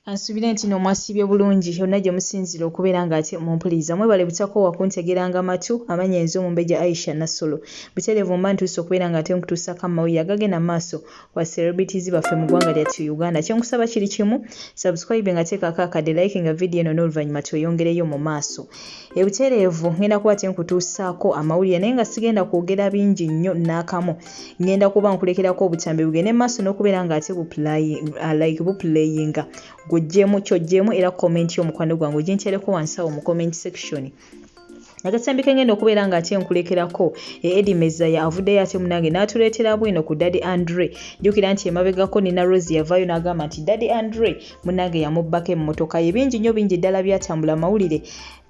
Kansuubire nti no mwasiibye bulungi yonna gye musinziira okubeera ng'ate mumpuliriza. Mwebale butakoowa kuntegeranga matu, amannya nze Omumbejja Aisha Nassolo. Butereevu mba ntuuse okubeera ng'ate nkutuusaako amawulire agagenda mu maaso ku ba celebrities baffe mu ggwanga lyattu Uganda. Kye nkusaba kiri kimu, subscribe nga teekako akadde, like nga vidiyo eno n'oluvannyuma tweyongereyo mu maaso. Ebutereevu ngenda kuba ate nkutuusaako amawulire naye nga sigenda kwogera bingi nnyo n'akamu. Ngenda kuba nkulekerako obutambi bugende mu maaso n'okubeera ng'ate like buplayinga gw'oggyemu ky'oggyemu era comment yo mukwano gwange oginteereko wansi awo mu comment section. Akatambi ke ngenda okubeera ng'ate nkulekerako e Eddie Mezaya avuddeyo ate munange n'atuleetera bwino ku Daddy Andre. Jjukira nti emabegako Nina Rose yavaayo n'agamba nti Daddy Andre munange yamubbako emmotoka ye. Bingi nnyo bingi ddala byatambula amawulire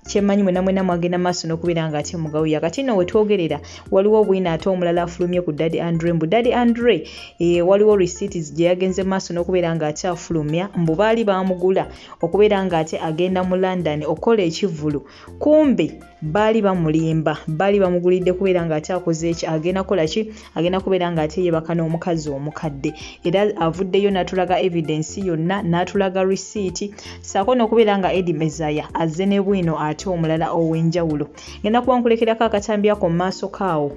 kyemmanyi mwena mwena mwagenda maaso n'okubeera nga ate mugawuya kati nno wetwogerera waliwo bwino ate omulala afulumye ku Daddy Andre mbu Daddy Andre e, waliwo receipts gye yagenze maaso n'okubeera nga ate afulumya mbu baali baamugula okubeera nga ate agenda mu London okukola ekivvulu kumbe baali bamulimba baali bamugulidde kubeera nga ate akoze eki agenda kukola ki agenda kubeera nga ate yebaka n'omukazi omukadde era avuddeyo n'atulaga evidence yonna n'atulaga risiiti saako n'okubeera nga Eddie Mezaya azze ne bwino ate omulala ow'enjawulo ngenda kuba nkulekerako akatambi ako mu maaso kaawo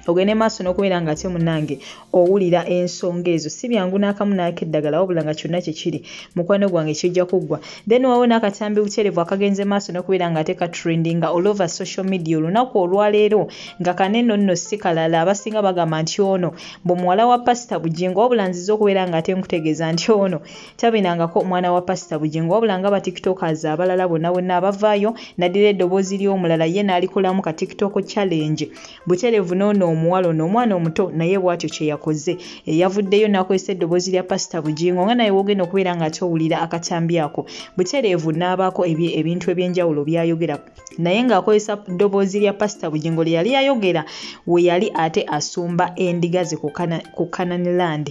ogende maaso n'okubeera nga ate munange owulira ensonga ezo si byangu n'akamu n'akeddagala wabula nga kyonna kye kiri mukwano gwange kijja kuggwa then wawo n'akatambi buterevu akagenze maaso n'okubeera nga ate katrendinga all over social media olunaku olwaleero nga kaneno nno si kalala abasinga bagamba nti ono mbu muwala wa pasita Bugingo wabula nzize okubeera nga ate nkutegeeza nti ono tabinangako mwana wa pasita Bugingo wabula nga ba tiktokers abalala bonna bonna abavaayo naddira eddoboozi ly'omulala ye n'alikolamu ka tiktok challenge buterevu n'ono omuwala ono omwana omuto naye bwatyo kye yakoze eyavuddeyo n'akozesa eddoboozi lya pasita Bugingo nga naye wogenda okubeera nga ate owulira akatambi ako butereevu n'abaako ebintu eby'enjawulo by'ayogera naye ng'akozesa ddoboozi lya pasita Bugingo lye yali yayogera we yali ate asumba endiga ze ku Canaan Land.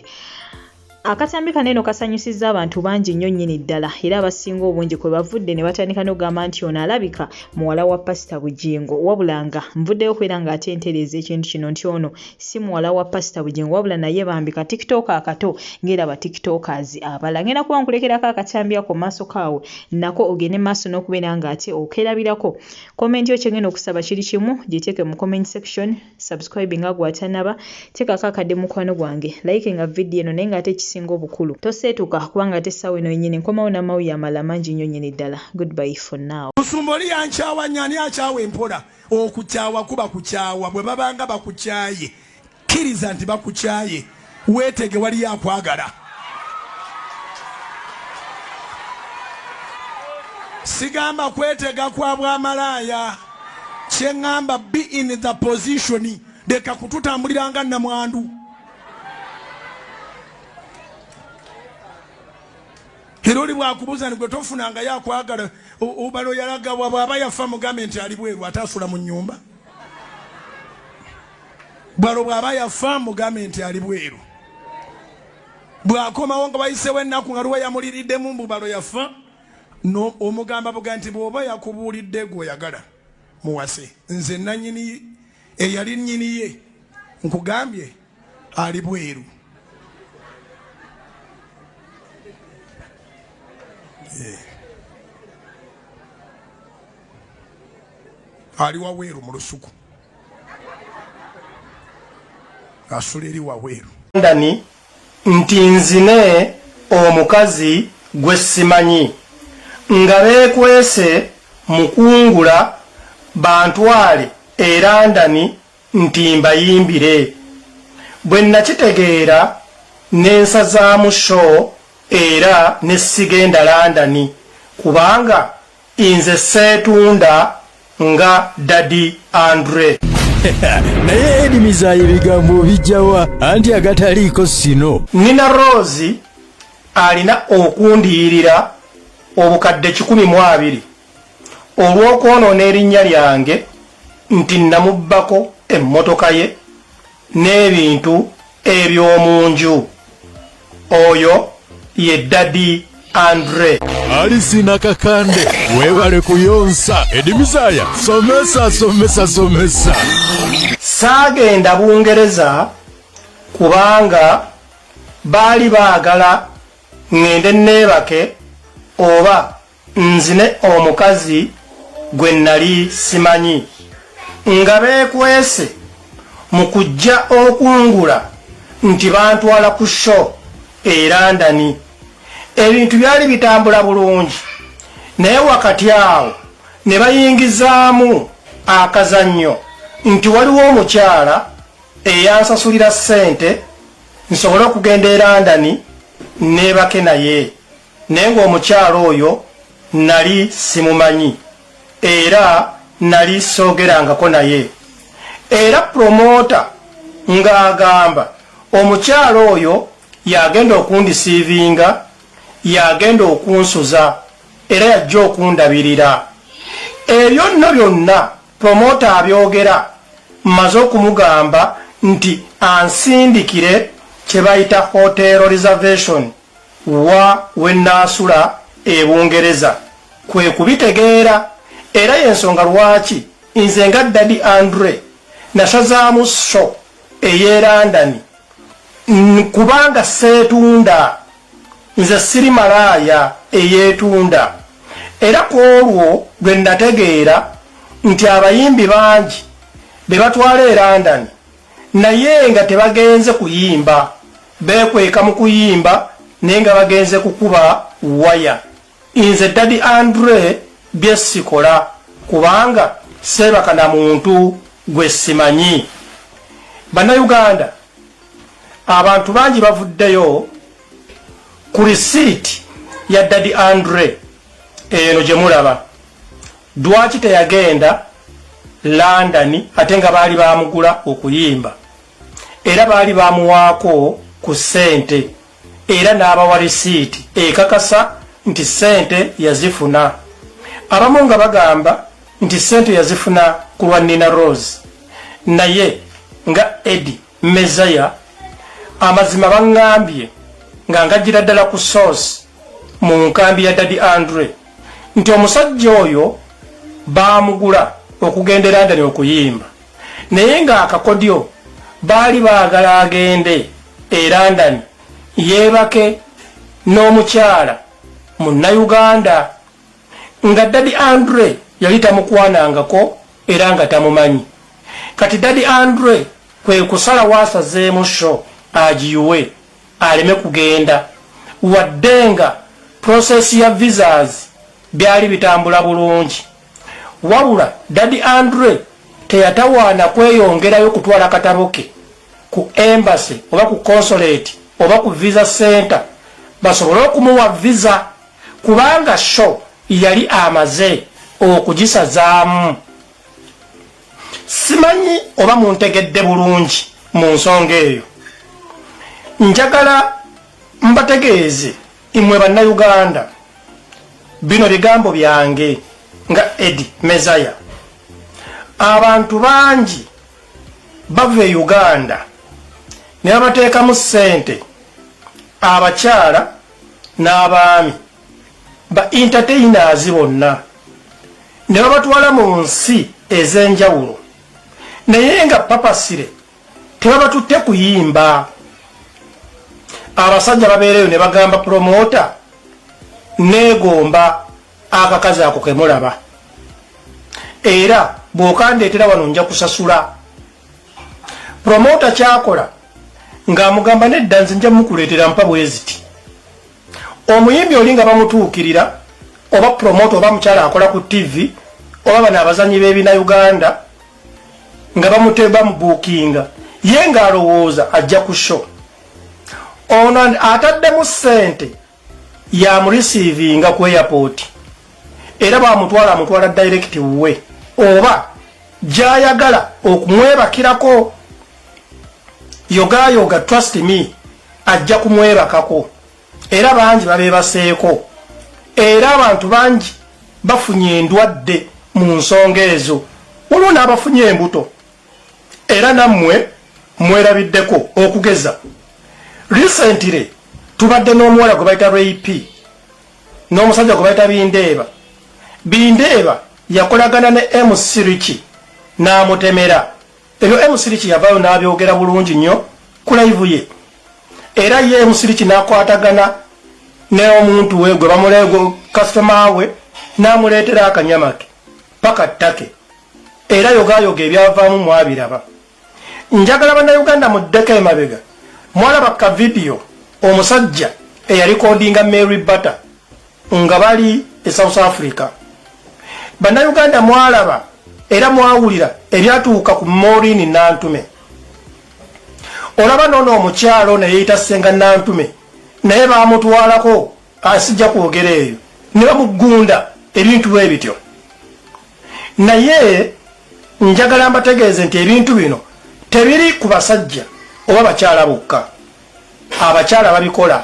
Akatambi kano eno kasanyusizza abantu bangi nnyo nnyini ddala era abasinga obungi kwe bavudde ne batandika n'okugamba nti ono alabika muwala wa Pasita Bugingo wabula nga nvuddeyo okubeera ng'ate ntereeza ekintu kino nti ono si muwala wa Pasita Bugingo wabula naye bambi ka TikToker akato ng'era ba TikTokers abalala. Ngenda kuba nkulekerako akatambi ako mu maaso kaawo nako ogende mu maaso n'okubeera ng'ate okeerabirako. Comment yo kye ngenda okusaba kiri kimu giteeke mu comment section. Subscribe nga gwe atanaba, tekako akadde mukwano gwange, like nga video eno naye nga ate ekisinga obukulu toseetuka kubanga ate essaawa eno yenyini nkomawo n'amawulire amalala mangi nnyo nnyini ddala. Goodbye for now. Musumba oli yankyawa nnyo ani akyawa empola okukyawa kuba kukyawa bwe babanga bakukyaye kkiriza nti bakukyaye weetege waliyo akwagala sigamba kwetega kwa bwamalaaya kyeŋŋamba be in the position leka kututambulira nga namwandu era oli bwakubuuza ni gwe tofunangayo akwagala obalo yalagabwa bwaba yafa mugambe nti ali bweru ate asula mu nyumba bwalo bwaba yafa mugambe nti ali bweru bwakomawo nga wayisewo ennaku nga luwa yamuliriddemu mbu balo yafa omugamba buga nti bwoba yakubuulidde gweoyagala muwase nze nanyini eyali nyini ye nkugambye ali bweru eh. ali wabweru mu lusuku asula eri wabweru London nti nzine omukazi gwe simanyi nga beekwese mukungula bantwale e London nti mbayimbire. Bwe nakitegeera ne nsazaamu show era ne sigenda London kubanga nze seetunda nga Daddy Andre. Naye Eddie Mizaya ebigambo obijjawa anti agataliiko sino. Nina Rose alina okundiyirira obukadde 120 olw'okwonoona erinnya lyange nti namubbako emmotoka ye n'ebintu eby'omu nju. Oyo ye Daddy Andre. Alisi Nakakande webale kuyonsa. Eddie Mizaya somesa somesa somesa. Saagenda Bungereza kubanga baali baagala ŋŋende neebake oba nzine omukazi gwe nnali simanyi nga beekwese mu kujja okungula nti bantwala ku show e London. Ebintu byali bitambula bulungi, naye wakati awo ne bayingizaamu akazannyo nti waliwo omukyala eyansasulira ssente nsobole okugenda e London neebake naye, naye ng'omukyala oyo nali simumanyi era nali soogerangako naye. Era promota ng'agamba omukyala oyo yagenda okundisiivinga, yagenda okunsuza era yajja okundabirira. Ebyo nno byonna promota abyogera mmaze okumugamba nti ansindikire kye bayita hotel reservation wa we nnaasula e Bungereza, kwe kubitegeera. Era y'ensonga lwaki nze nga Daddy Andre nasazaamu show ey'e London, kubanga seetunda, nze siri malaaya eyeetunda. Era ku olwo lwe nategeera nti abayimbi bangi be batwala e London naye nga tebagenze kuyimba, beekweka mu kuyimba naye nga bagenze kukuba waya. Nze Daddy Andre bye sikola kubanga seebaka na muntu gwe simanyi. Bannayuganda, abantu bangi bavuddeyo ku risiiti ya Daddy Andre eno gye mulaba. Lwaki teyagenda London ate nga baali bamugula okuyimba, era baali bamuwaako ku ssente, era n'abawa risiiti ekakasa nti ssente yazifuna? Abamu nga bagamba nti ssente yazifuna ku lwa Nina Rose, naye nga Eddie Mezaya amazima baŋŋambye nga ngajjira ddala ku source mu nkambi ya Daddy Andre nti omusajja oyo baamugula okugenda e London okuyimba, naye ng'akakodyo baali baagala agende e London yeebake n'omukyala munnayuganda nga Daddy Andre yali tamukwanangako era nga tamumanyi. Kati Daddy Andre kwe kusalawo asazeemu show agiyiwe aleme kugenda, wadde nga process ya visas byali bitambula bulungi. Wabula Daddy Andre teyatawaana kweyongerayo kutwala katabo ke ku embassy oba ku consulate oba ku visa center basobole okumuwa visa, kubanga show yali amaze okugisazaamu. Simanyi oba muntegedde bulungi mu nsonga eyo. Njagala mbategeeze imwe bannayuganda, bino bigambo byange nga Eddie Mezaya. Abantu bangi bava e Uganda ne babateekamu ssente, abakyala n'abaami ba entertainers bonna, ne babatwala mu nsi ez'enjawulo, naye nga papasire tebabatutte kuyimba. Abasajja babeereyo ne bagamba promota, neegomba akakazi ako kemulaba, era bw'okandeetera wano nja kusasula. Promota kyakola ng'amugamba, nedda, nze nja mukuleetera, mpa bweziti. Omuyimbi oli nga bamutuukirira, oba promota oba mukyala akola ku TV oba bano abazanyi b'ebina Uganda, nga bamubuukinga, ye ng'alowooza ajja ku show. Ono ataddemu ssente yamurisiivinga ku airport, era bamutwala, amutwala direct we oba gyayagala okumwebakirako. Yogayoga, trust me, ajja kumwebakako. Era bangi babeebaseeko, era abantu bangi bafunye endwadde mu nsonga ezo, waliwo n'abafunye embuto, era nammwe mwerabiddeko. Okugeza recently tubadde n'omuwala gwe bayita Ray P n'omusajja gwe bayita Bindeeba. Bindeeba yakolagana ne MC Riki n'amutemera. Ebyo MC Riki yavaayo n'abyogera bulungi nnyo ku live ye, era ye MC Riki n'akwatagana. Ne omuntu we gwe bamulego kasitoma we n'amuleetera akanyama ke paka ttake, era yogayoga ebyavaamu mwabiraba. Njagala Bannayuganda muddeko emabega, mwalaba ka vidiyo omusajja eyalikodinga Mary Butter nga bali e South Africa. Bannayuganda mwalaba era mwawulira ebyatuuka ku Maureen Nantume. Olaba noono omukyalo naye yeyita Ssenga Nantume, naye bamutwalako, asijja kwogera eyo, ne bamugunda ebintu bwe bityo. Naye njagala mbategeeze nti ebintu bino tebiri ku basajja oba bakyala bokka, abakyala babikola,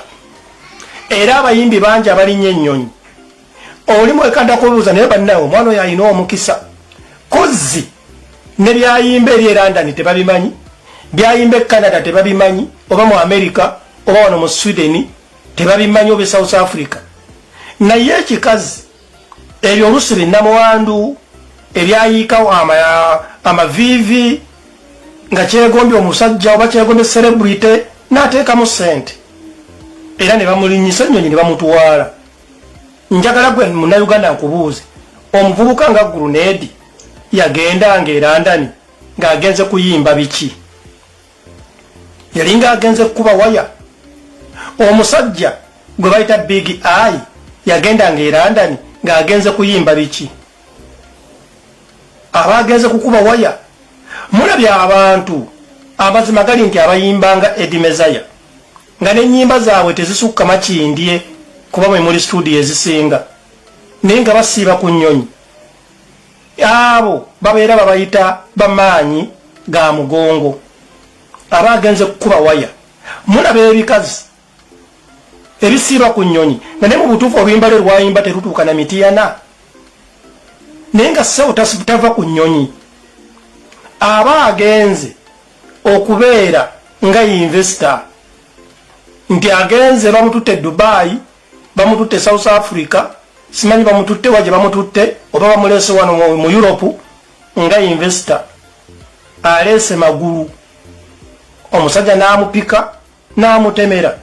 era abayimbi bangi abalinnya ennyonyi. Oli mwekanda kubuuza, naye bannawe omwana oyo alina omukisa kozzi ne byayimba eri e London tebabimanyi, byayimba e Canada tebabimanyi, oba mu America, oba wano mu Sweden tebabimanyi, oba e South Africa. Naye ekikazi ebyo olusi binamwandu ebyayiikawo amaviivi nga kyegombye omusajja oba kyegombye celebrity, n'ateekamu ssente era ne bamulinyisa ennyonyi ne bamutwala. Njagala gwe Munnayuganda nkubuuze, omuvubuka nga Grenade yagendanga e London ng'agenze kuyimba biki? Yalinga agenze kukuba waya? Omusajja gwe bayita Big Eye yagendanga e London ng'agenze kuyimba biki? Aba agenze kukuba waya? Mulabye abantu, amazima gali nti abayimbanga Eddie Mezaya nga n'ennyimba zaabwe tezisukka Makindye, kuba mwe muli studio ezisinga, naye nga basiiba ku nnyonyi, abo babeera babayita bamaanyi ga mugongo, aba agenze kukuba waya. Mulaba ebikazi ebisiiba ku nnyonyi nga naye mu butuufu oluyimba lwe lwayimba terutuuka na Mitiyana, naye nga ssebo tava ku nnyonyi, aba agenze okubeera nga investor, nti agenze bamututte Dubai, bamututte South Africa, simanyi bamututte wa gye bamututte, oba bamuleese wano mu Europe nga investor, aleese magulu, omusajja n'amupika n'amutemera.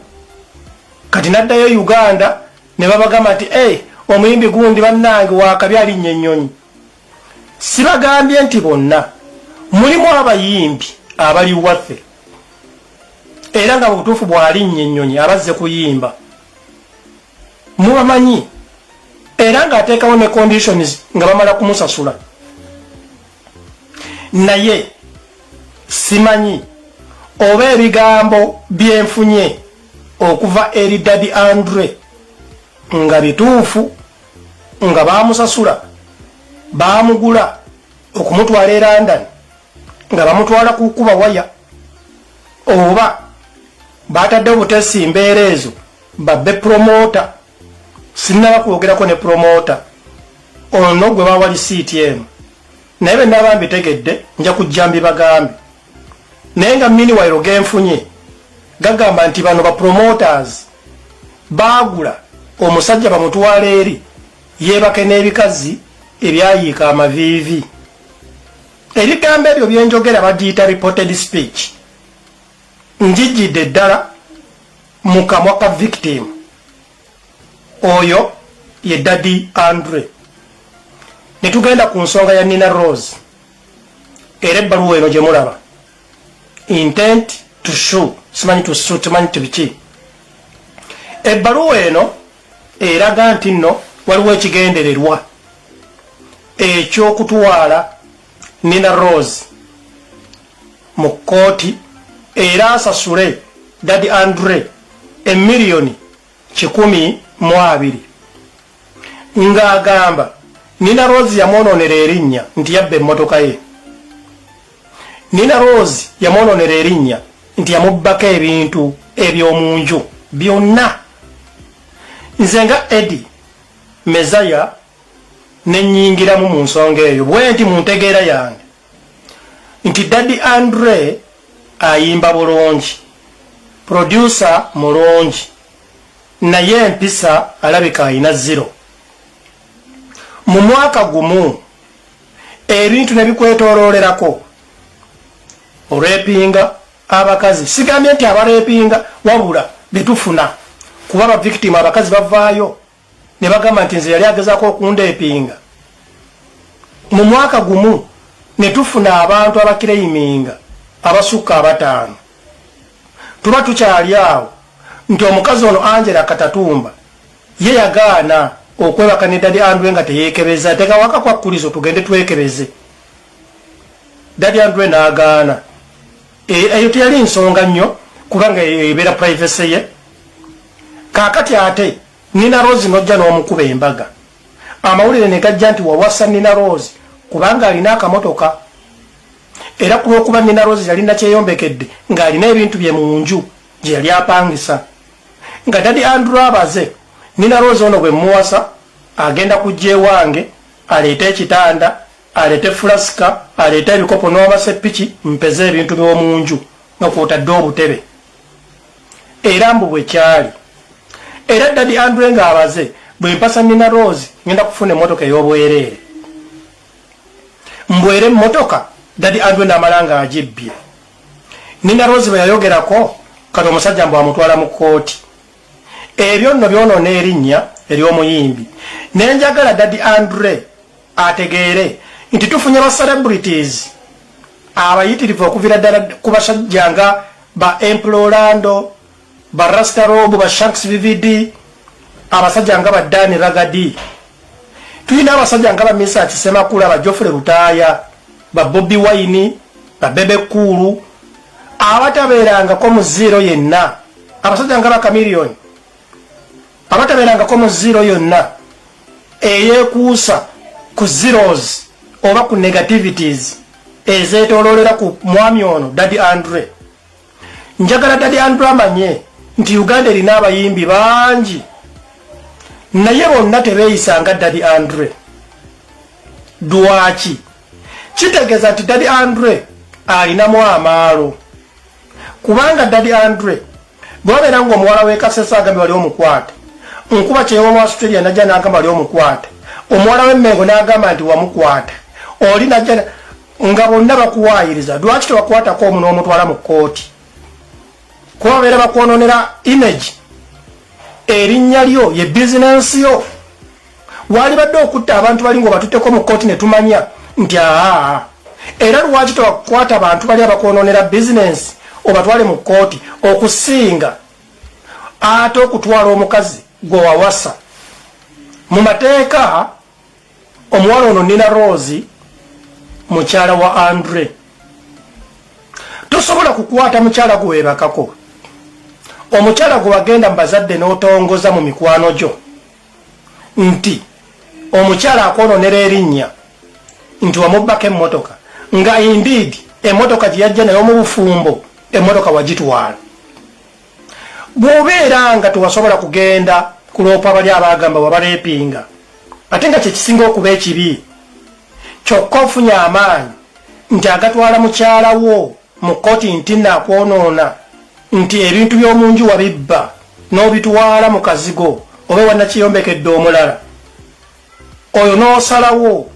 Kati n'addayo Uganda ne babagamba nti, "Hey, omuyimbi gundi bannange wakabi alinnya ennyonyi." Sibagambye nti bonna, mulimu abayimbi abali waffe era nga mu butuufu bw'alinnya ennyonyi abazze kuyimba, mubamanyi, era ng'ateekawo ne conditions nga bamala kumusasula. Naye simanyi oba ebigambo byenfunye okuva eri Daddy Andre nga bituufu, nga bamusasula, bamugula okumutwala e London nga bamutwala kukuba waya, oba batadde obutesi mbeera ezo babbe promoter. Sinnaba kwogerako ne promoter ono gwe bawa lisiiti eno, naye bwe naaba mbitegedde nja kujja mbibagambe. Naye nga meanwhile genfunye gagamba nti bano ba promoters baagula omusajja bamutwala eri yeebake n'ebikazi ebyayiika amaviivi. Ebigambo ebyo byenjogera bagiyita reported speech, njijjidde ddala mu kamwa ka victim oyo ye Daddy Andre. Ne tugenda ku nsonga ya Nina Rose, era ebbaluwa eno gye mulaba, intent to sue, simanyi to sue, simanyi to biki. Ebbaluwa eno eraga nti nno waliwo ekigendererwa ekyokutwala Nina Rose mu kkooti era asasule Daddy Andre 120 emiliyoni, ng'agamba Nina Rose yamwonoonera erinnya nti yabba emmotoka ye, Nina Rose yamwonoonera erinnya nti yamubbako ebintu eby'omu nju byonna. Nze nga Eddie Mezaya nenyingiramu mu nsonga eyo bwe nti mu ntegeera yange nti Daddy Andre ayimba bulungi, producer mulungi, naye empisa alabika ayina zero. Mu mwaka gumu ebintu ne bikwetooloolerako, orapinga abakazi, sigambye nti abarapinga, wabula betufuna Kuba ba victim abakazi bavaayo ne bagamba nti nze yali agezaako okundeepinga. Mu mwaka gumu ne tufuna abantu abakireyiminga abasukka abataano. Tuba tukyali awo nti omukazi ono Angela Katatumba ye yagaana okwebaka ne Daddy Andre nga teyeekebeza, tekawo akakwakkulizo tugende twekebeze. Daddy Andre n'agaana. Eyo teyali nsonga nnyo kubanga ebeera privacy ye. Kaakati ate Nina Rose n'ojja n'omukuba embaga, amawulire ne gajja nti wawasa Nina Rose kubanga alina akamotoka, era ku lw'okuba Nina Rose yali nakyeyombekedde ng'alina ebintu bye mu nju gye yali apangisa, nga Daddy Andrew abaze Nina Rose ono bwe mmuwasa agenda kujja ewange aleete ekitanda, aleete fulasika, aleete ebikopo n'amasepiki, mpeze ebintu by'omu nju nga kw'otadde obutebe. Era mbu bwe kyali. Era Daddy Andre ng'abaze bwe mpasa Nina Rose ngenda kufuna emmotoka ey'obwereere. Mbu era emmotoka Daddy Andre n'amala ng'agibbye. Nina Rose bwe yayogerako kati omusajja mbu amutwala mu kkooti. Ebyo nno byonoona erinnya ery'omuyimbi. Ne njagala Daddy Andre ategeere nti tufunye ba celebrities abayitirivu okuviira ddala ku basajja nga ba Emperor Orlando, ba Rasta Rob, ba Shanks VVD, abasajja nga ba Dan Ragadi. Tulina abasajja nga ba Mesach Ssemakula, ba Geoffrey Lutaaya, ba Bobi Wine, ba Bebe Cool, abatabeerangako mu zero yenna, abasajja nga ba Chameleone, abatabeerangako mu zero yonna eyeekuusa ku zeros oba ku negativities ezeetooloolera ku mwami ono Daddy Andre. Njagala Daddy Andre amanye nti Uganda erina abayimbi bangi, naye bonna tebeeyisa nga Daddy Andre. Lwaki? Kitegeeza nti Daddy Andre alinamu amaalo, kubanga Daddy Andre bwabeera ng'omuwala w'e Kasese agambye wali omukwate, nkuba kyewa mu Australia najja n'agamba wali omukwate, omuwala w'e Mengo n'agamba nti wamukwata, oli najja nga bonna bakuwaayiriza. Lwaki tebakwatako omu n'omutwala mu kkooti? Kuba babeera bakwononera image, erinnya lyo ye bizinensi yo. Walibadde okutta abantu bali ng'obatutteko mu kkooti ne tumanya nti aa. Era lwaki tebakwata bantu bali abakwononera bizinensi obatwale mu kkooti, okusinga ate okutwala omukazi gwe wawasa mu mateeka? Omuwala ono Nina Rose mukyala wa Andre. Tosobola kukwata mukyala gwe weebakako, omukyala gwe wagenda mu bazadde n'otongoza mu mikwano gyo nti omukyala akwononera erinnya nti wamubbako emmotoka, nga indeed emmotoka gye yajja nayo mu bufumbo emmotoka wagitwala. Bw'obeera nga tewasobola kugenda kuloopa bali abaagamba wabareepinga, ate nga kyekisinga okuba ekibi, kyokka ofunye amaanyi nti agatwala mukyala wo mu kkooti nti nno akwonoona, nti ebintu by'omu nju wabibba n'obitwala mu kazigo oba ewannakiyombekedde omulala, oyo n'osalawo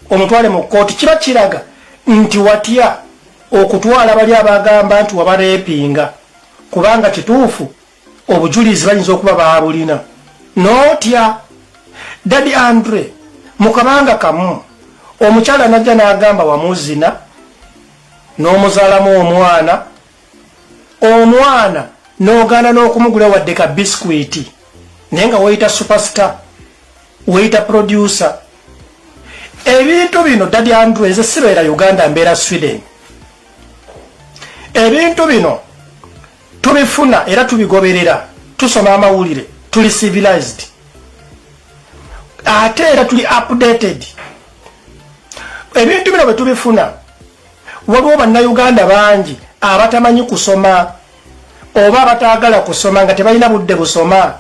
omutwale mu kkooti, kiba kiraga nti watya okutwala bali abagamba nti wabareepinga, kubanga kituufu obujulizi bayinza okuba baabulina n'otya. Daddy Andre mu kabanga kamu omukyala najja n'agamba wamuzina n'omuzaalamu omwana, omwana n'ogaana n'okumugula wadde ka bisikwiti, naye nga weeyita superstar, weeyita producer. Ebintu bino Daddy Andre, nze sibeera Uganda, mbeera Sweden. Ebintu bino tubifuna era tubigoberera, tusoma amawulire, tuli civilized ate era tuli updated. Ebintu bino bwe tubifuna, waliwo bannayuganda bangi abatamanyi kusoma oba abataagala kusoma, nga tebalina budde busoma,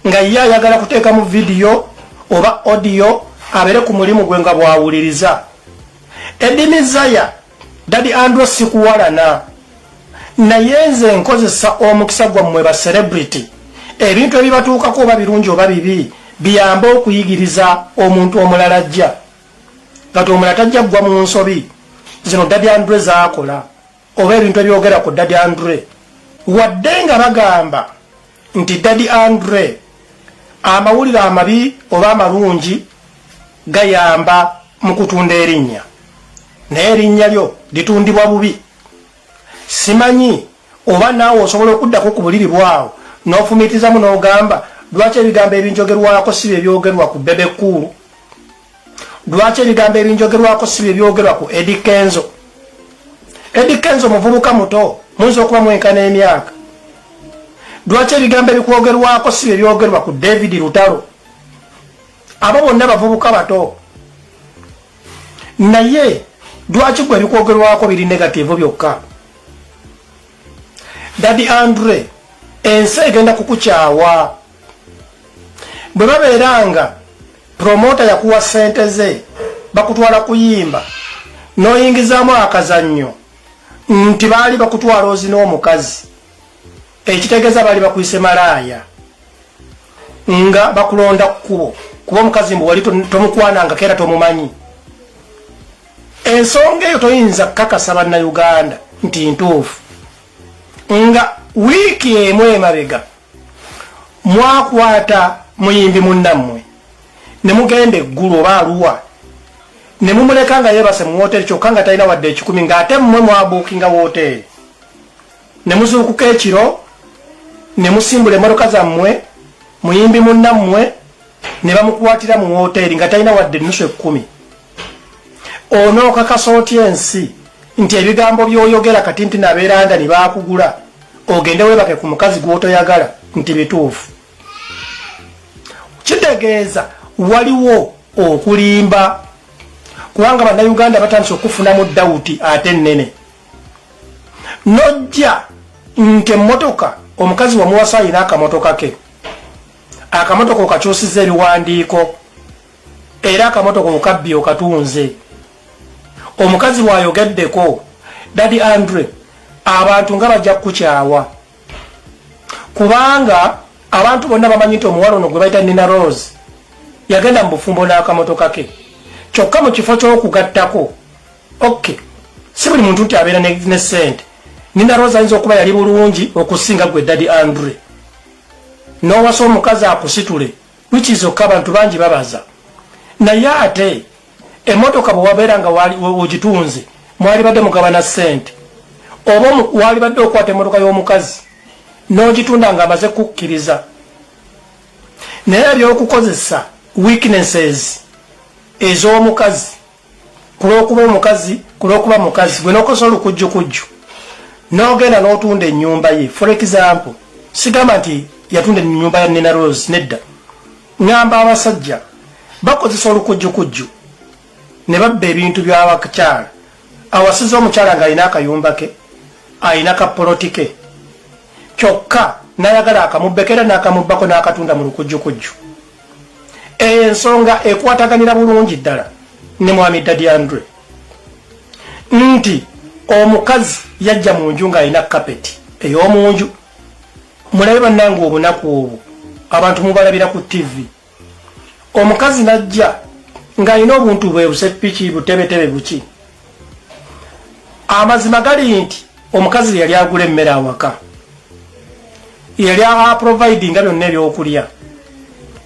nga ye ayagala kuteeka mu vidiyo oba audio abeere ku mulimu gwe nga bw'awuliriza. Eddie Mizaya, Daddy Andre, sikuwalana, naye nze nkozesa omukisa gwammwe ba celebrity. Ebintu ebibatuukako oba birungi oba bibi biyambe okuyigiriza omuntu omulala ajja, kati omulala tajja ggwa mu nsobi zino Daddy Andre zaakola oba ebintu ebyogera ku Daddy Andre, wadde nga bagamba nti Daddy Andre, amawulire amabi oba amalungi gayamba mu kutunda erinnya, naye erinnya lyo litundibwa bubi. Simanyi oba naawe osobola okuddako ku buliri bwawo n'ofumiitizamu n'ogamba, lwaki ebigambo ebinjogerwako si bye byogerwa ku Bebe Cool? Lwaki ebigambo ebinjogerwako si bye byogerwa ku Eddy Kenzo? Eddy Kenzo muvubuka muto, muyinza okuba mwenkana emyaka. Lwaki ebigambo ebikwogerwako si bye byogerwa ku David Lutalo? Abo bonna bavubuka bato, naye lwaki gwe ebikwogerwako biri negative byokka? Daddy Andre, ensi egenda kukukyawa. Bwe babeera nga promoter yakuwa ssente ze, bakutwala kuyimba, n'oyingizaamu akazannyo nti baali bakutwala ozina omukazi, ekitegeeza baali bakuyise malaaya nga bakulonda kkubo, kuba omukazi mbu wali tomukwananga era tomumanyi. Ensonga eyo toyinza kukakasa Bannayuganda nti ntuufu, nga wiiki emu emabega mwakwata muyimbi munnammwe ne mugenda eggulu oba aluwa ne mumuleka nga yeebase mu woteeri, kyokka nga talina wadde 100, ng'ate mmwe mwabuukinga woteeri, ne muzuukuka ekiro ne musimbula emmotoka zammwe, muyimbi munnammwe ne bamukwatira mu woteeri nga talina wadde ennusu 10. Onookakasa otya ensi nti ebigambo by'oyogera kati nti nabeeranda ne baakugula ogende weebake ku mukazi gw'otoyagala nti bituufu? Kitegeeza waliwo okulimba, kubanga Bannayuganda batandise okufunamu doubt ate ennene. Nojja nti emmotoka omukazi wamuwasa alina akamotoka ke, akamotoka okakyusiza ebiwandiiko, era akamotoka okabbi okatunze. Omukazi bw'ayogeddeko, Daddy Andre, abantu nga bajja kukukyawa, kubanga abantu bonna bamanyi nti omuwala ono gwe bayita Nina Rose yagenda mu bufumbo n'akamotoka ke. Kyokka mu kifo ky'okugattako, ok, si buli muntu nti abeera ne ssente. Nina Rose ayinza okuba yali bulungi okusinga gwe Daddy Andre, n'owasa omukazi akusitule, which is okka abantu bangi babaza. Naye ate emmotoka bwe wabeera nga ogitunze, mwali badde mugabana ssente, oba wali badde okwata emmotoka y'omukazi n'ogitunda ng'amaze kukkiriza. Naye ebyokukozesa weaknesses ez'omukazi, kulwokuba omukazi, kulwokuba mukazi gwe, n'okozesa olukujjukujju n'ogenda n'otunda ennyumba ye. For example, sigamba nti yatunda ennyumba ya Nina Rose, nedda. Ŋŋamba abasajja bakozesa olukujjukujju ne babba ebintu by'abakyala. Awasiza omukyala ng'alina akayumba ke, alina ka plot ke, kyokka n'ayagala akamubbeko, era n'akamubbako n'akatunda mu lukujjukujju. Ensonga ekwataganira bulungi ddala ne mwami Daddy Andre nti omukazi yajja mu nju ng'alina kapeti ey'omu nju. Mulabe bannange, obunaku obwo abantu mubalabira ku TV. Omukazi najja ng'alina obuntu bwe busepiki, butebetebe buki. Amazima gali nti omukazi yali agula emmere awaka, yali aprovidinga byonna ebyokulya,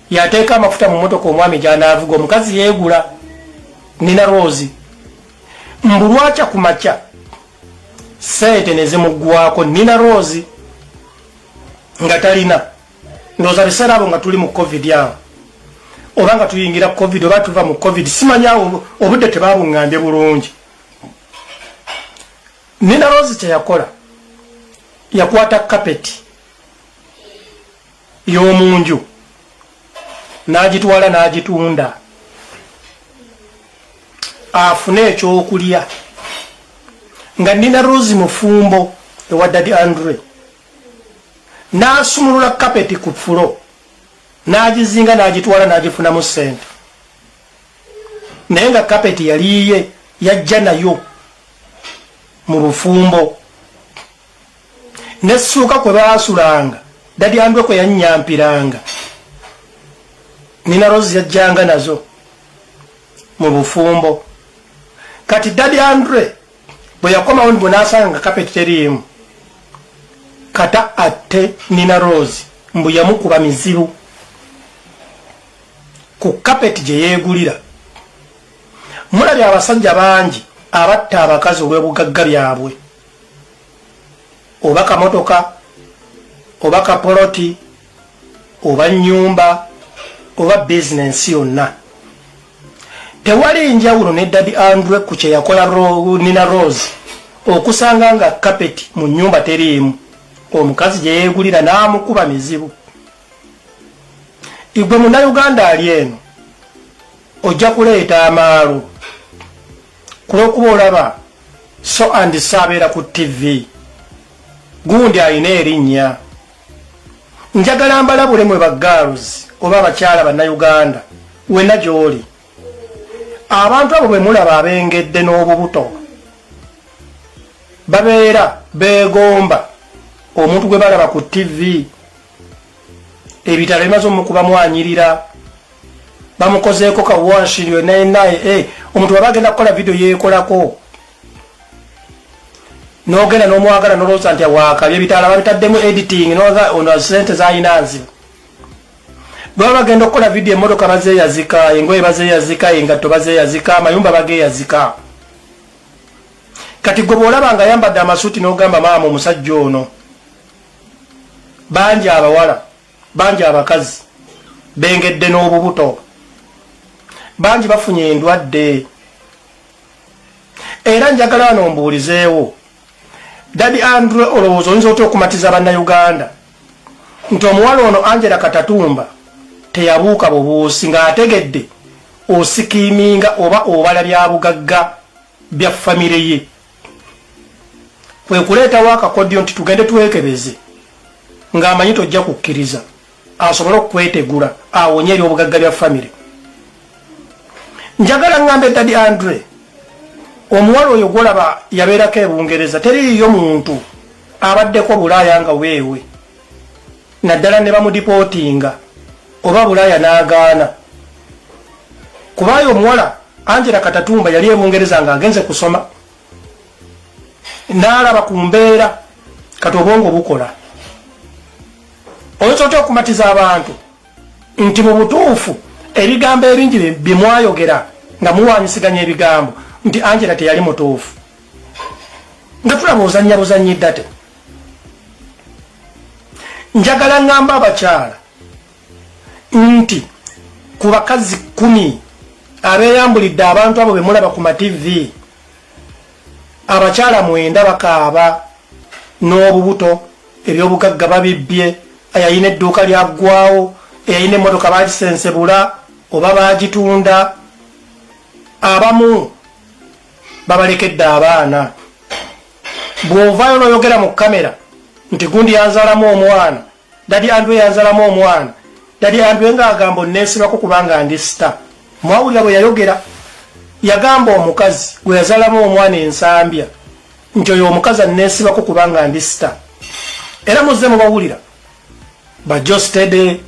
yateeka amafuta mu motoka omwami gy'anaavuga. Omukazi yeegula, Nina Rose. Mbu lwakya ku makya sente ne zimuggwako, Nina Rose nga talina. Ndowooza biseera abo nga tuli mu COVID awo, oba nga tuyingira COVID, oba tuva mu COVID, simanyi awo obudde tebabuŋŋambye bulungi. Nina Rose kyeyakola, yakwata kapeti y'omunju n'agitwala n'agitunda afune ekyokulya, nga Nina Rose mufumbo ewa Daddy Andre. N'asumulula kapeti ku floor n'agizinga n'agitwala n'agifunamu ssente, naye nga kapeti yaliiye, yajja nayo mu bufumbo. Nessuuka kwe baasulanga, Daddy Andre kwe yannyampiranga, Nina Rose yajjanga nazo mu bufumbo. Kati Daddy Andre bwe yakomawo bwe n'asanga nga kapeti teriimu, kata atte Nina Rose. Mbu yamukuba mizibu ku kapeti gye yeegulira. Mulabye abasajja bangi abatta abakazi olw'ebugagga byabwe, oba kamotoka, oba kapoloti, oba nnyumba, oba bizinensi yonna. Tewali njawulo ne Daddy Andre ku kye yakola Nina Rose, okusanga nga kapeti mu nnyumba teriimu, omukazi gye yeegulira n'amukuba mizibu. Igwe Munnayuganda ali eno ojja kuleeta amaalo kulwokuba olaba so and so abeera ku TV, gundi alina erinnya. Njagala mbalabule mwe ba girls oba abakyala Bannayuganda wenna gy'oli, abantu abo bwe mulaba abengedde n'obubuto babeera beegomba omuntu gwe balaba ku TV. Ebitalo bimaze omukubamu anyirira, bamukozeeko kawanshi naye eh, omuntu waba agenda kukola vidiyo yeekolako, n'ogenda n'omwagala nolowooza nti waakabye. Ebitaala babitaddemu editing, ono sente zalina nzibu. Baba bagenda okukola vidiyo, emmotoka bazeeyazika, engoye bazeeyazika, engatto bazeeyazika, amayumba bageeyazika. Kati gwe bw'olaba nga ayambadde amasuuti n'ogamba, maama, omusajja ono. Bangi abawala, bangi abakazi bengedde n'obubuto, bangi bafunye endwadde. Era njagala wano mbuulizeewo Daddy Andre, olowooza oyinza otya okumatiza Bannayuganda nti omuwala ono Angela Katatumba teyabuuka bubuusi ng'ategedde osikiiminga oba obala bya bugagga bya famire ye, kwe kuleetawo akakodyo nti tugende twekebeze, ng'amanyi tojja kukkiriza, asobole okukwetegula awonye ebyobugagga bya famire? Njagala ŋŋambe Daddy Andre, omuwala oyo gwolaba yabeerako ebungereza, teriiyo muntu abaddeko Bulaaya nga weewe, naddala ne bamudipootinga oba Bulaaya n'agaana. Kubaayo omuwala Angela Katatumba yali ebungereza ng'agenze kusoma, n'alaba ku mbeera. Kati obwongo bukola, oyinza otya okumatiza abantu nti mu butuufu ebigambo ebingi bye mwayogera nga muwanyisiganya ebigambo nti Angela teyali mutuufu, nga tulaba ozanya buzanyi ddate? Njagala ŋŋamba abakyala nti ku bakazi 10 abeeyambulidde abantu abo be mulaba ku mativi, abakyala 9 bakaaba n'obubuto, ebyobugagga babibbye, ayalina edduuka lyaggwawo, eyalina emmotoka bagisensebula oba bagitunda, abamu babalekedde abaana. Bw'ovaayo n'oyogera mu kamera nti gundi yanzalamu omwana, Daddy Andre yanzalamu omwana, Daddy Andre ng'agamba onneesibako kubanga ndi star. Mwawulira bwe yayogera, yagamba omukazi gwe yazalamu omwana ensambya nti oyo omukazi anneesibako kubanga ndi star. Era muzze mubawulira bajostede,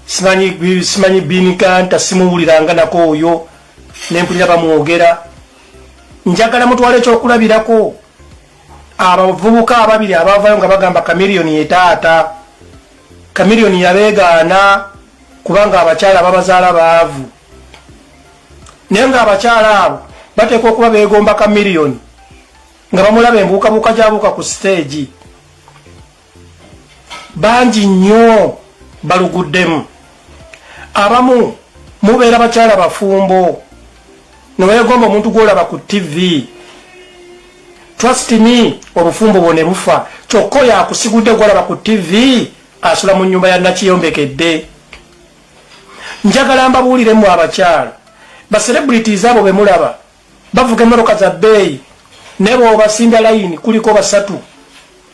simanyi simanyi binikanta, simuwuliranga nako oyo nempulira bamwogera. Njagala mutwale ekyokulabirako abavubuka ababiri abavayo nga bagamba Chameleone ye taata. Chameleone yabeegaana kubanga abakyala babazaala baavu, naye nga abakyala abo bateekwa okuba beegomba Chameleone nga bamulaba embuukabuuka gyabuuka ku siteegi. Bangi nnyo baluguddemu. Abamu mubeera bakyala bafumbo neweegomba omuntu gwolaba ku TV. Trust me, obufumbo bwo ne bufa, kyokka oyo akusigudde gwolaba ku TV asula mu nyumba ya nakiyombekedde. Njagala mbabuuliremu abakyala, ba celebrities abo be mulaba bavuga emmotoka za bbeeyi, naye bw'obasimbya layini kuliko basatu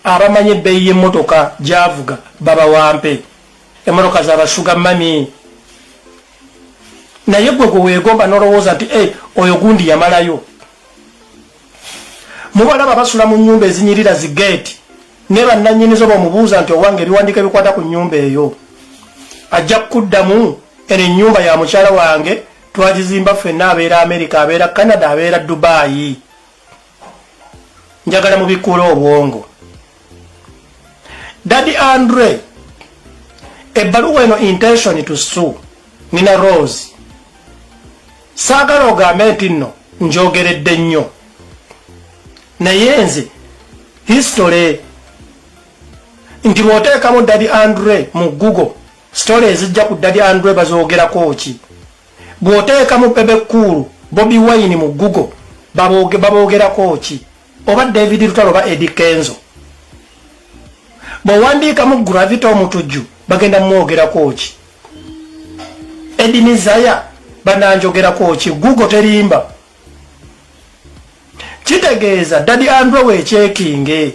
abamanyi ebbeeyi y'emmotoka gy'avuga, babawampe emmotoka za ba sugar mummy. Naye gwe gwe weegomba n'olowooza nti e oyo gundi yamalayo. Mubalaba basula mu nnyumba ezinyirira zi geeti, ne bannannyinizo b'omubuuza nti owange ebiwandiiko ebikwata ku nnyumba eyo, ajja kukuddamu, eno ennyumba ya mukyala wange, twagizimba ffenna, abeera Amerika, abeera Canada, abeera Dubayi. Njagala mubikule obwongo. Daddy Andre, Ebbaluwa eno, intention to sue Nina Rose, saagala ogambe nti nno njogeredde nnyo, naye nze history nti bw'oteekamu Daddy Andre mu Google, story ezijja ku Daddy Andre bazoogerako ki? Bw'oteekamu Bebe Cool, Bobi Wine mu Google, baboogerako ki? Oba David Lutalo oba Eddie Kenzo, bw'owandiikamu Gravity Omutujju, bagenda mumwogerako ki? Eddie Mizaya bananjogerako ki? Google terimba. Kitegeeza Daddy Andre weekyekinge.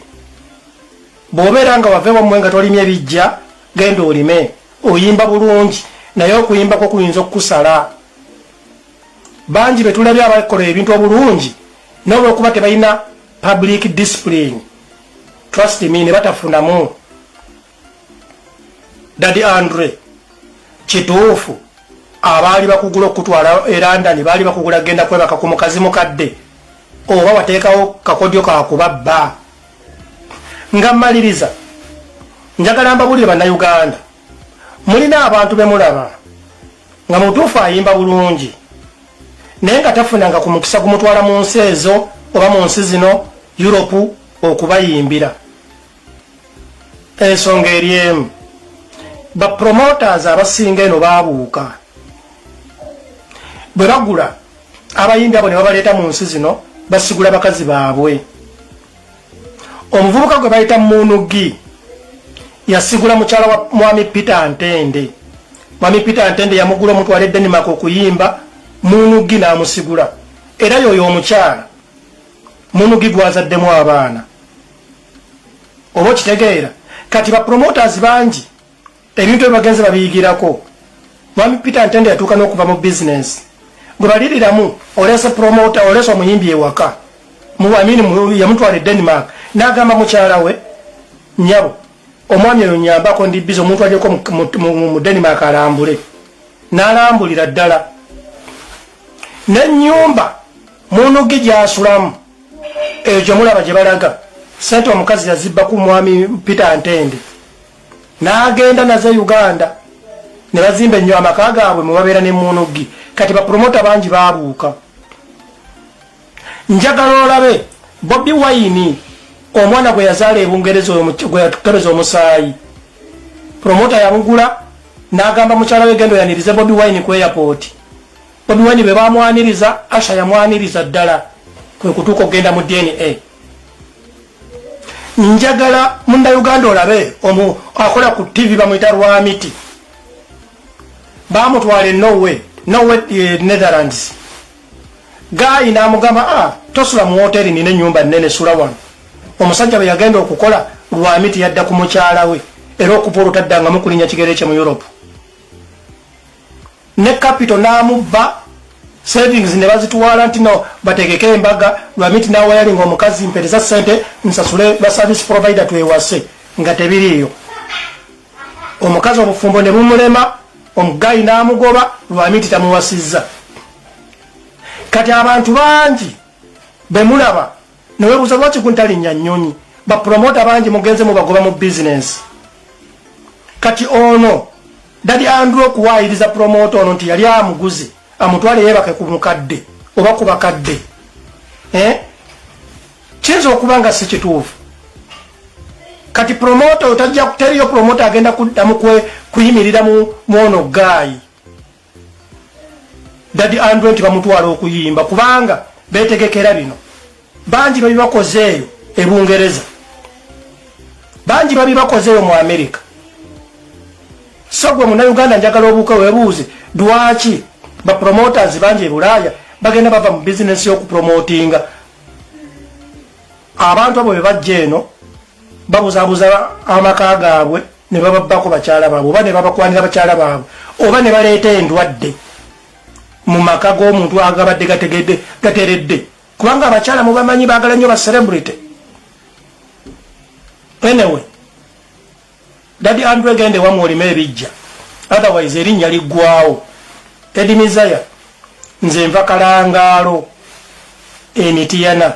Bw'obeera nga wava ewammwe nga tolimye bijja, genda olime. Oyimba bulungi, naye okuyimbako kuyinza okukusala. Bangi betulabye abakola ebintu obulungi, n'olwokuba tebalina public discipline, trust me, ne batafunamu. Daddy Andre, kituufu abaali bakugula okutwala e London baali bakugula genda kwebaka ku mukazi mukadde, oba wateekawo kakodyo kakubabba? Nga mmaliriza, njagala mbabulire, Bannayuganda, mulina abantu bemulaba nga mutuufu ayimba bulungi, naye nga tafunanga ku mukisa gumutwala mu nsi ezo oba mu nsi zino Europe okubayimbira. Ensonga eri emu, bapromoters abasinga eno baabuuka. Bwe bagula abayimbi abo ne babaleeta mu nsi zino, basigula bakazi baabwe. Omuvubuka gwe bayita Munugi yasigula mukyala wa Mwami Peter Ntende. Mwami Peter Ntende yamugula omutwala e Denmark okuyimba, Munugi n'amusigula, era yoyo omukyala Munugi gwazaddemu abaana, oba okitegeera? Kati bapromoters bangi ebintu ebibagenze babiyigirako. Mwami Peter Ntende yatuuka n'okuva mu bizinesi gwe baliriramu. Oleese promoter, oleese omuyimbi ewaka, amini yamutwala e Denmark, n'agamba mukyala we, "Nyabo, omwami oyo nyambako, ndi busy, omuntu alyeko mu Denmark alambule." N'alambulira ddala n'ennyumba Munugi gyasulamu eyo gyemulaba gye balaga sente, omukazi yazibba ku Mwami Peter Ntende, n'agenda naze Uganda ne bazimba ennyo amaka gaabwe mwe babeera ne Munugi. Kati bapromota bangi babuuka. Njagala olabe Bobi Wine, omwana gwe yazaala ebungereza, oyo gwe yakebeza omusaayi, promota yamugula n'agamba mukyala we, "Genda oyanirize Bobi Wine ku airport." Bobi Wine bwe bamwaniriza, Asha yamwaniriza ddala, kwe kutuuka okugenda mu DNA. Njagala Munnayuganda olabe omu akola ku TV, bamuyita Rwamiti, bamutwala e Norway, Norway, Netherlands. Guy n'amugamba, "Ah, tosula mu hoteri, nina ennyumba nnene, sula wano." Omusajja bwe yagenda okukola, Lwamiti yadda ku mukyala we, era okuva olwo taddangamu kulinnya kigere kye mu Europe. Ne capital n'amubba, savings ne bazitwala nti no bategeke embaga. Lwamiti n'awayalinga omukazi, "Mpereza sente nsasule ba service provider twewase," nga tebiriiyo. Omukazi obufumbo ne bumulema, omugayi n'amugoba. Lwamiti tamuwasizza. Kati abantu bangi bemulaba newebuuza lwaki guntalinnya nnyonyi. Bapromota bangi mugenze mubagoba mu bizinesi. Kati ono Daddy Andrew okuwaayiriza promota ono nti yali amuguze amutwale yeebake ku mukadde oba ku bakadde, eh? Kiyinza okuba nga si kituufu. Kati promota oyo tajja, teriyo promota agenda kuddamu kuyimirira mu mwono guy Daddy Andre nti bamutwala okuyimba, kubanga betegekera bino. Bangi babibakoze eyo ebungereza, bangi babibakoze eyo mu Amerika. So gwe Munauganda, njagala obuuke webuuze lwaki bapromoters bangi e Bulaaya bagenda bava mu bizinesi y'okupromotinga abantu abo. Bwe bajja eno babuzaabuza amaka gaabwe ne bababbako bakyala baabwe, oba ne babakwanira bakyala baabwe, oba ne baleeta endwadde mu maka g'omuntu agabadde gategedde gateredde, kubanga abakyala mubamanyi, baagala nnyo ba celebrity. Anyway, Daddy Andre, gende wamwe olime ebijja, otherwise erinnya liggwawo. Eddie Mizaya, nze nva Kalangaalo emitiyana.